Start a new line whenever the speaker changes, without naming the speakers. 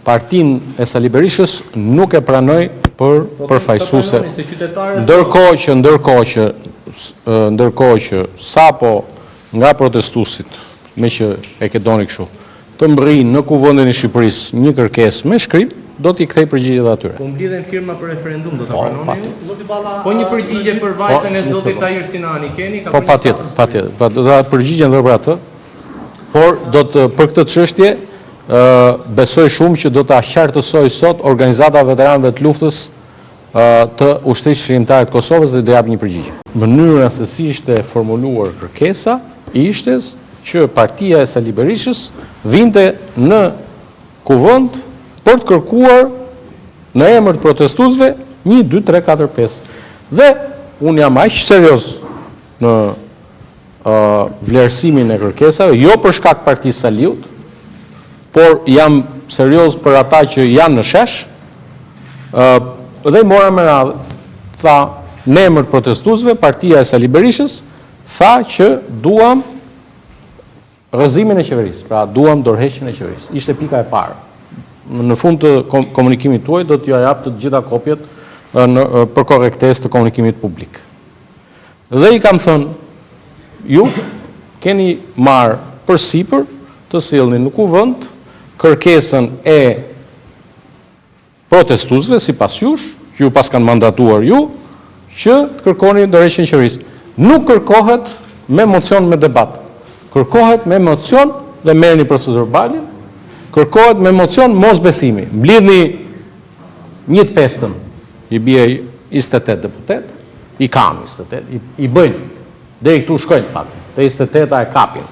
Partinë e Sali Berishës nuk e pranoj për po, përfaqësuese. Ndërkohë që ndërkohë që ndërkohë që sapo nga protestuesit, meqë e ke doni kështu, të mbërrijë në Kuvendin e Shqipërisë një kërkesë me shkrim, do t'i kthej përgjigje edhe
atyre. Po mblidhen firma për referendum, do ta po, pranoni ju? Zoti Balla, po një përgjigje për po, vajzën e zotit Tahir Sinani keni?
Po patjetër, patjetër. Po do ta përgjigjem edhe për atë. Por do të për këtë çështje besoj shumë që do ta qartësojë sot Organizata e Veteranëve të Luftës të Ushtrisë Çlirimtare të Kosovës dhe do japë një përgjigje. Mënyra se si ishte formuluar kërkesa ishte që partia e Sali Berishës vinte në Kuvend për të kërkuar në emër të protestuesve 1 2 3 4 5. Dhe unë jam aq serioz në vlerësimin e kërkesave, jo për shkak të partisë Saliut, por jam serioz për ata që janë në shesh, dhe i mora me radhë, tha, në emër të protestuesve, partia e Sali Berishës, tha që duam rrëzimin e qeverisë, pra duam dorëheqjen e qeverisë. Ishte pika e parë. Në fund të komunikimit tuaj do t'jua jap të gjitha kopjet në, për korrektesë të komunikimit publik. Dhe i kam thënë, ju keni marrë përsipër të sillni në Kuvend kërkesën e protestuesve sipas jush, që ju paskan mandatuar ju, që të kërkoni dorëheqjen e qeverisë. Nuk kërkohet me mocion me debat. Kërkohet me mocion dhe merrni procesverbalin, kërkohet me mocion mosbesimi. Mblidhni një të pestën, i bie 28 deputetë, i kam 28, i, i bëjnë, deri këtu shkojnë pak, te 28-a e kapin.